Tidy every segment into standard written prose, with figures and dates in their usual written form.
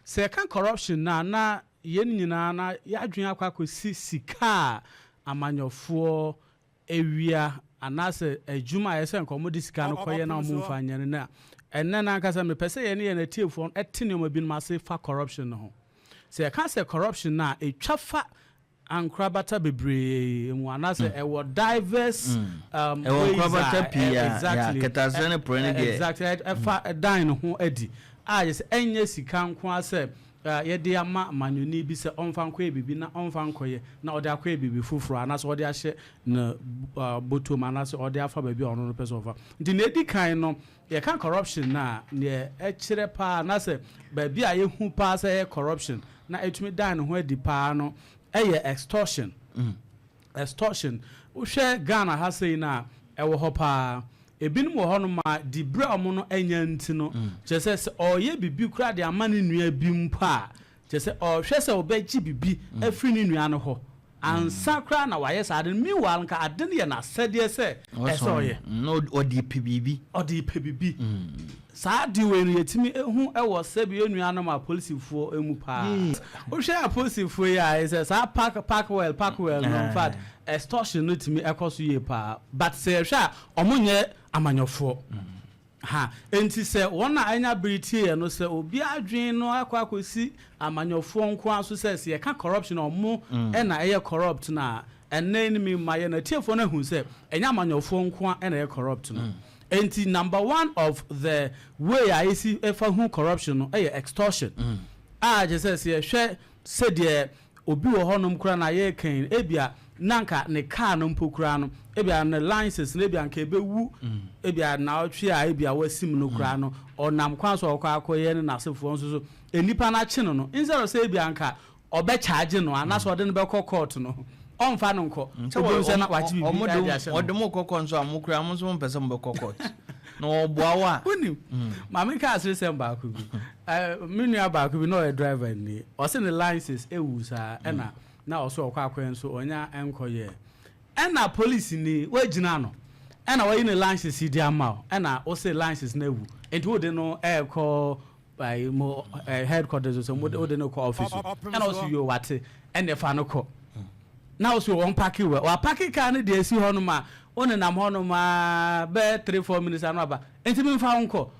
Sɛ yɛka corruption na na yɛn nyinaa na yɛadwene akɔ akɔsi sika a amanyɔfoɔ ewia anaasɛ adwuma a yɛsɛ nka ɔmo de sika no kɔyɛ na ɔmo mfa nyɛ no. Na ɛnɛ nankasa mepɛ sɛ yɛne yɛn atiefoɔ no ɛte nneɛma binom ase fa corruption no ho. Sɛ yɛka sɛ corruption no a, ɛtwa fa ankorabata bebree mu anaasɛ ɛwɔ diverse ɛwɔ nkorabata pii a exactly. Kɛtɛaseɛ ne porɔ ne deɛ. Exactly, ɛfa ɛdan ne ho adi a yɛ sɛ ɛnyɛ sika nko a sɛ yɛde ama amanyɔni bi sɛ ɔmfa nkɔyɛ biribi na ɔmfa nkɔyɛ na ɔde akɔyɛ biribi foforɔ anaasɛ ɔde ahyɛ ne bɔtɔm anaasɛ ɔde afa baabi a ɔno no pɛ sɛ ɔfa. Nti nea edi kan no, yɛka corruption na neɛ ɛkyerɛ paa anaasɛ baabi a yɛhu paa sɛ ɛyɛ corruption na ɛtumi dan ne ho adi paa no ɛyɛ extortion. Extortion, wohwɛ Ghana ha sei no a, ɛwɔ hɔ paa. Ebinom wɔ hɔnom a di bere a ɔmo no anya nti no, kyerɛ sɛ ɔyɛ biribi koraa de ama ne nua bi mpo a, kyerɛ sɛ ɔhwɛ sɛ ɔbɛgye biribi afiri ne nua no hɔ ansa koraa na wayɛ saa ade no. Meanwhile, nka ade no yɛ n'asɛdeɛ sɛ ɛsɛ ɔyɛ. Na ɔde pɛ biribi. Ɔde pɛ biribi. Saa de wei no yɛtumi ehu ɛwɔ sɛbi yɛn nuanom apolisifoɔ mu paa. Wohwɛ apolisifoɔ yi a, ɛsɛ saa parkwell no, in fact, extortion no tumi ɛkɔ so yie paa. But sɛ yɛhwɛ a, ɔmo nyɛ amanyɔfoɔ ha. Nti sɛ wɔn a anya bere tie yɛ no sɛ obi adwene no akɔ akɔsi amanyɔfoɔ nko aso sɛ yɛka corruption a, ɔmo ɛna ɛyɛ corrupt na ɛnɛ no mi ma yɛ na tiefoɔ no ahu sɛ ɛnyɛ amanyɔfoɔ nko a ɛna ɛyɛ corrupt no. Nti number one of the way a yɛsi ɛfa hu corruption no ɛyɛ extortion a kyerɛ sɛ yɛhwɛ sɛdeɛ obi wɔ hɔnom koraa na yɛrekan ebia nanka ne car no mpo koraa no, ebia ne license no ebia nka ebewu, ebia naawɔtwe a ebia wasim no koraa no, ɔnam kwan so a ɔkɔ akɔyɛ ne n'asefoɔ nso so enipa n'akye no, instead of sɛ ebia nka ɔbɛkyaagye no anaasɛ ɔde no bɛkɔ court no, ɔnfa no nkɔ. Obi sɛ na wagye biribi ɛde ahyɛ no. Ɔde mo kɔkɔ nso a, mo kura mo nso mo mpɛ sɛ mo bɛkɔ court na ɔboa wo a. Wonim, maame ka asere sɛm baako bi. Me nua baako bi na ɔyɛ driver ni. Ɔsɛ ne license ewu saa, ɛna na ɔsɛ ɔkɔ akɔyɛ nso ɔnya nkɔyɛ, ɛna police ni wagyina no, ɛna wayi ne license di ama wo, ɛna ɔsɛ license na ewu, nti wode no ɛɛkɔ ayi mo headquarters so, mo wode no kɔ office o. Ɛna ɔsɛ yo, wate, ɛna ɛfa no kɔ na ɔsɛ wɔn park wɛ wa park car no deɛ esi hɔ nom a, ɔnenam hɔ nom a bɛɛ 3-4 minutes ano aba. Nti mi nfa wo nkɔ?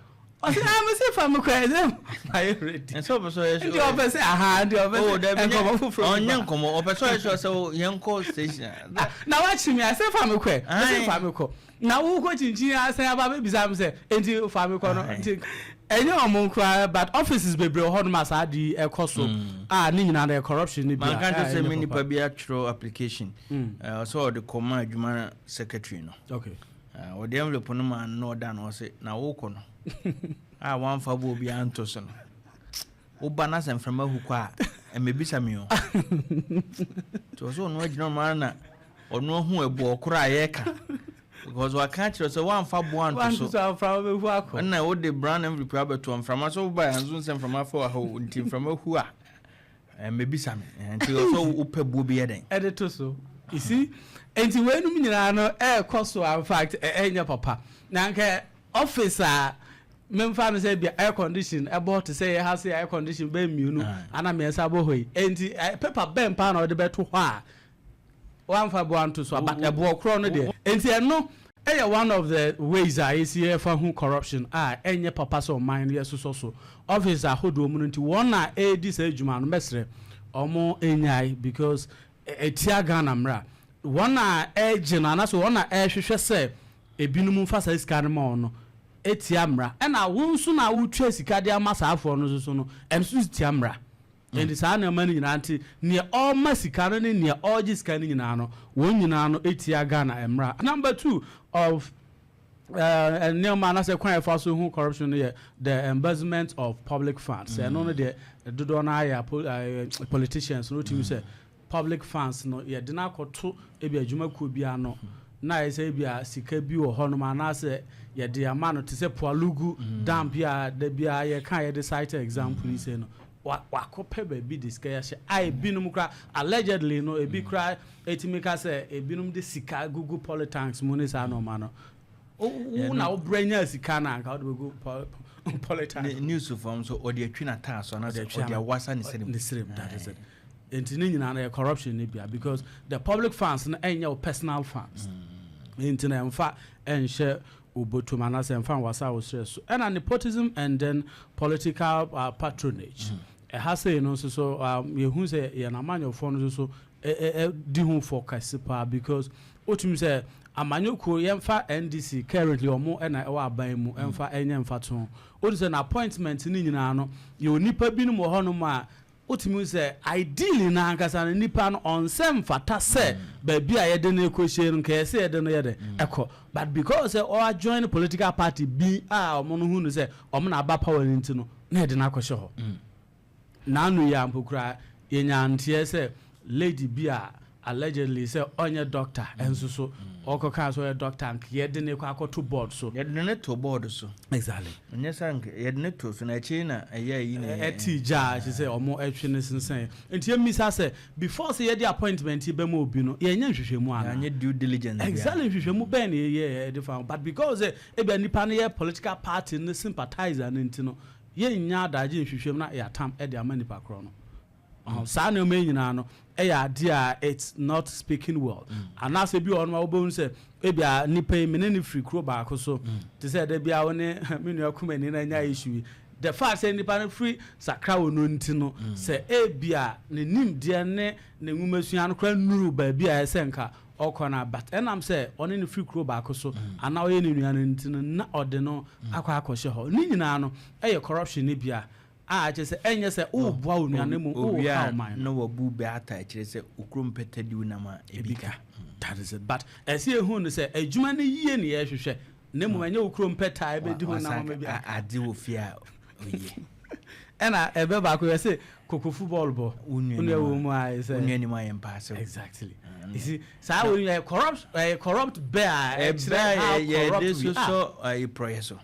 Ɔsɛ ah, mi sɛ fa mi kɔ, ɛsɛ ma yɛ ready. Ɛsɛ ɔpɛ sɛ ɔyɛ nti ɔpɛ sɛ aha, nti ɔpɛ oh sɛ dabi. Nkɔmɔ foforɔ bi ɔnyɛ ba. Nkɔmɔ ɔpɛ sɛ ɔyɛ sure sɛ yɛn kɔ station a. Ah, na wakyi mi a sɛ fa mi kɔ ɛ, ɛsɛ fa mi kɔ na wokɔ kyinkyin asan aba bɛbisa mi sɛ nti fa mi kɔ no. Nti ɛnyɛ ɔmo nkoa, but offices bebree wɔ hɔnom a saa de ɛkɔ so a ne nyinaa no yɛ corruption ne bi a manka nkyerɛ sɛ ɛnyɛ me papa. nipa bi atwerɛ application ɔsɛ ɔde kɔma adwuma secretary no. Ɔde envelope no ma no na ɔda no, ɔsɛ na wokɔ no a wamfa bo obiara nto so no, woba na sɛ mframa hu kɔ a, ɛmɛbisa me o. Nti ɔsɛ ɔno agyina ɔno ara na ɔno ahu ɛboɔ koro a yɛreka, because waka kyerɛ sɛ woamfa boa nto wanto so so afra wobɛhu akɔ. Ɛna wode brown envelope abɛto mframa so, woba yɛn nso sɛ mframa fa wɔ ha o, nti mframa hu a, ɛmɛbisa me. Nti ɔsɛ wopɛ buo bi yɛ dɛn. Ɛde to so, you see. Nti weinom nyinaa no ɛɛkɔ so a, in fact, ɛnyɛ papa. Na nka office a memfa no sɛ bia air condition ɛbɔ te sɛ yɛ ha sɛ air condition bɛɛ mmienu ana mmiɛnsa bɔ hɔ yi, nti paper bɛn paa na ɔde bɛto hɔ a wamfa boa nto so a? But ɛboɔ korɔ no deɛ, nti ɛno ɛyɛ one of the ways a yɛsi yɛfa ho corruption a ɛnyɛ papa sɛ ɔman no yɛsosɔ so office ahodoɔ mu no. Nti wɔn a ɛredi saa adwuma no, mɛsrɛ ɔmo nyae, because ɛtia Ghana mmara. Wɔn a ɛregye no anaasɛ wɔn a ɛrehwehwɛ sɛ ebinom mfa saa sika no ma wɔn no, ɛtia mmara. Ɛna wɔn nso na wotua sika de ama saa afoɔ no nso so no, ɛno nso tia mmara. Nti saa nneɛma no nyinaa, nti nea ɔma sika no ne nea ɔregye sika no nyinaa no, wɔn nyinaa no ɛtia Ghana mmara. Number two of nneɛma anaasɛ kwan a yɛfa so hu corruption no yɛ the embezzlement of public funds. Ɛno no deɛ, dodoɔ no ayɛ politicians no wotumi sɛ public funds no yɛde no akɔto ebi adwumakuo bi ano na ayɛ sɛ ebi a sika bi wɔ hɔnom anaasɛ yɛde ama no te sɛ Pwalugu Dam bi a da bi a yɛka yɛde cite example yi sɛ no wakɔpɛ baabi de sika yɛahyɛ a, ebinom kora allegedly no, ebi kora etimi ka sɛ ebinom de sika gugu polytanks mu ne saa nɔɔma no. Wo na wobrɛ nya sika no anka wode bɛgu Polytank. News fam so, ɔde atwi n'ataa so anaasɛ ɔde awasa ne sɛnem. Ne serem, that is it. Nti ne nyinaa no yɛ corruption ne bia, because the public funds no ɛnyɛ wo personal funds, nti na ɛmfa ɛnhyɛ obotom anaasɛ ɛmfa nwasa wo serɛ so. Ɛna nepotism and then political patronage, ɛha sei no nso so, yɛhu sɛ yɛn amanyɔfoɔ no nso so di ho fɔ kɛse paa, because wotumi sɛ amanyɔkuo, yɛmfa NDC currently, ɔmo ɛna ɛwɔ aban mu, ɛmfa ɛnyɛ mfa to wotu sɛ na appointment ne nyinaa no, yɛwɔ nipa binom wɔ hɔnom a wotumi sɛ ideally na ankasa no, nipa no ɔnsɛ mfata sɛ baabi a yɛde no kɔhyie no, nkɛyɛ sɛ yɛde no yɛde ɛkɔ, but because sɛ ɔa join political party bi a ɔmo no hu no sɛ ɔmo na aba power no nti no, na yɛde no akɔhyɛ hɔ. N'ano yi ampo koraa, yɛnya nteɛ sɛ lady bi a allegedly sɛ ɔnyɛ doctor, ɛnso so ɔkɔka sɛ ɔyɛ doctor, nka yɛde ne kɔ akɔto board so. Yɛde ne to board so. Ɛnyɛ sɛ nka yɛde ne to so na akyiri na ɛyɛ ayi na ɛti gya a kyerɛ sɛ ɔmo ɛtwe ne sensɛn. Nti yɛmmisa sɛ before sɛ yɛde appointment yi bɛma obi no, yɛnyɛ nhwehwɛmu ana? Yɛanyɛ due diligence bia. Exactly, nhwehwɛmu bɛn na yɛyɛ yɛde fa ho? But because sɛ ebia nipa no yɛ political party ne sympathizer no nti no, yɛnnya adagye nhwehwɛmu na yɛatam ɛde ama nipa korɔ no. Saa nneɛma yi nyinaa no ɛyɛ adeɛ a it's not speaking well. Anaasɛ bi wɔ hɔ nom a wobɛhu sɛ ebia nipa yi mene ne firi kuro baako so, te sɛ ɛda bi a wo ne me nua kumani na anya issue yi, the fact sɛ nipa no firi sakra wɔ no nti no, sɛ ebia ne nimdeɛ ne ne nwomasua no koraa nuru baabi a ɛsɛ nka ɔkɔ no, but ɛnam sɛ ɔne ne firi kuro baako so anaa ɔyɛ ne nua no nti no, na ɔde no akɔ akɔhyɛ hɔ. Ne nyinaa no ɛyɛ corruption ne bia a kyerɛ sɛ ɛnyɛ sɛ woboa wo nua no mu, woha ɔman no. Na wabu bɛ ata akyerɛ sɛ okurom pɛtɛ di wo nam a ebi ka. That is it, but ɛsɛ ehu no sɛ adwuma no yie ne yɛhwehwɛ, na mmom ɛnyɛ wo kurom pɛtaa ɛbɛdi ho nam ama bi. Ade wɔ fie a oye. Ɛna ɛbɛ baako yɛ sɛ kokofu bɔɔl bɔ wo nua wo nua wɔ mu a yɛ wo nua nim ayɛ mpaase. Exactly, you see, saa wo nua yɛ corrupt, ɛyɛ corrupt bɛ a ɛkyerɛ how corrupt yɛde we are. Sosɔ ayi prɔyɛ so.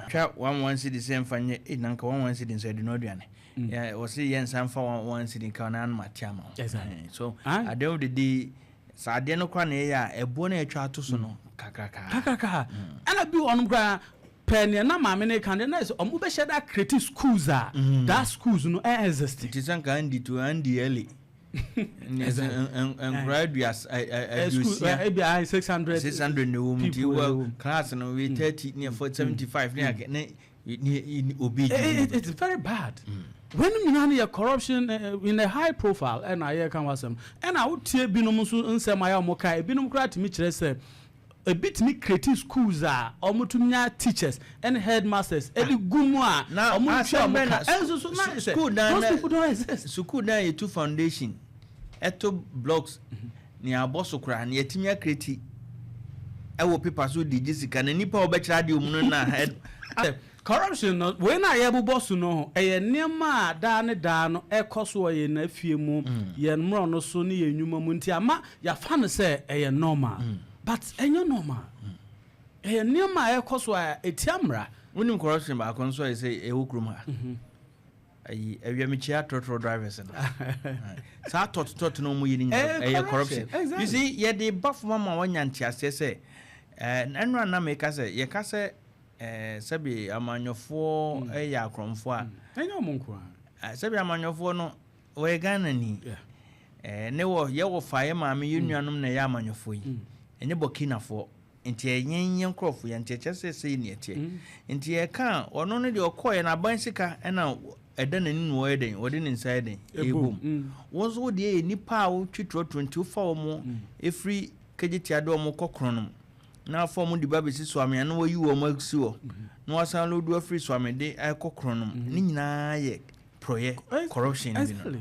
Twa 11 cedi sɛ mfa nyɛ eh, na nka 11 cedi nso ɛde no aduane. Wɔse yɛ nsa mfa 11 cedi nka ɔna anoma te ama wo. So at the end of the day, saa adeɛ no koraa na ɛyɛ a ɛboɔ no a ɛtwa ato so no kakraka. Kakraka. Ɛna bi wɔ ɔnom koraa pɛɛ nea na maame ne kan deɛ na yɛ sɛ ɔmo bɛhyɛ da create schools a that schools no ɛ exist. Nti sɛ nka andi to andi early nkora school 60. Ebi a 600. 600 na ɛwɔ mu, nti people na ɛwɔ mu. Class no wei 30 ne ɛfɔ 75 ne akɛ ne obi It's very bad. When nyinaa no yɛ corruption in a high profile ɛna yɛka ho asɛm. Ɛna wotie binom nso nsɛm a yɛ ɔmo ka, ebinom koraa tumi kyerɛ sɛ ebi tumi create schools a ɔmo tumi nya teachers ɛne headmasters ɛde gu mu a Na ɔmo ntwa asɛm ɔmo bɛn ka na ɛnso so na sɛ school dan those people don't exist. Sukuu dan yɛtu foundation, ɛto blocks ne abɔ so koraa ne yɛtumi a create ɛwɔ paper so de gye sika na nipa a wɔbɛkyerɛ adeɛ mu no na head Corruption no wei na yɛbobɔ so no ho, ɛyɛ nneɛma a daa ne daa no ɛkɔ so wɔ yɛn afie mu, yɛn mmorɔ no so ne yɛn nnwuma mu, nti ama yɛafa no sɛ ɛyɛ normal, but ɛnyɛ normal. Ɛyɛ nneɛma a ɛkɔ so a ɛtia mmara. Wonim corruption baako nso a yɛ sɛ ɛwɔ kurom ha, ayi awiamikyia trɔtrɔ drivers no, saa tɔtotɔto no ɔmo yi no nyinaa Ɛyɛ ɛyɛ corruption. corruption. You see, yɛde ba fam ama wanya nteaseɛ sɛ ɛno a na meka sɛ yɛka sɛ sɛbi amanyɔfoɔ ɛyɛ akorɔmfoɔ a, ɛnyɛ ɔmo nko a. Sɛbi amanyɔfoɔ no wɔyɛ Ghana ni. Ne wɔ yɛwɔ fa yɛ maame, yɛ nuanom na ɛyɛ amanyɔfoɔ yi, ɛnyɛ Burkinafoɔ, nti ɛnyɛ nyɛ nkurɔfoɔ yɛ, nti ɛkyɛ sɛ sɛyi ne ɛteɛ. Nti yɛka a, ɔno no deɛ ɔkɔɔyɛ no aban sika ɛna ɛda n'anim na wɔyɛ den, wɔde ne nsa yɛ den ɛbom. Wɔn nso wodeɛ yɛ nipa a wotwi trɔtrɔ, nti wofa wɔn ɛfiri Kejetia de wɔn kɔ Kronom na afa wɔn de ba bɛsi Suame na wɔyi wɔn asi hɔ na wasan load afiri Suame de ɛkɔ Kronom ne nyinaa yɛ prɔyɛ, corruption bi no.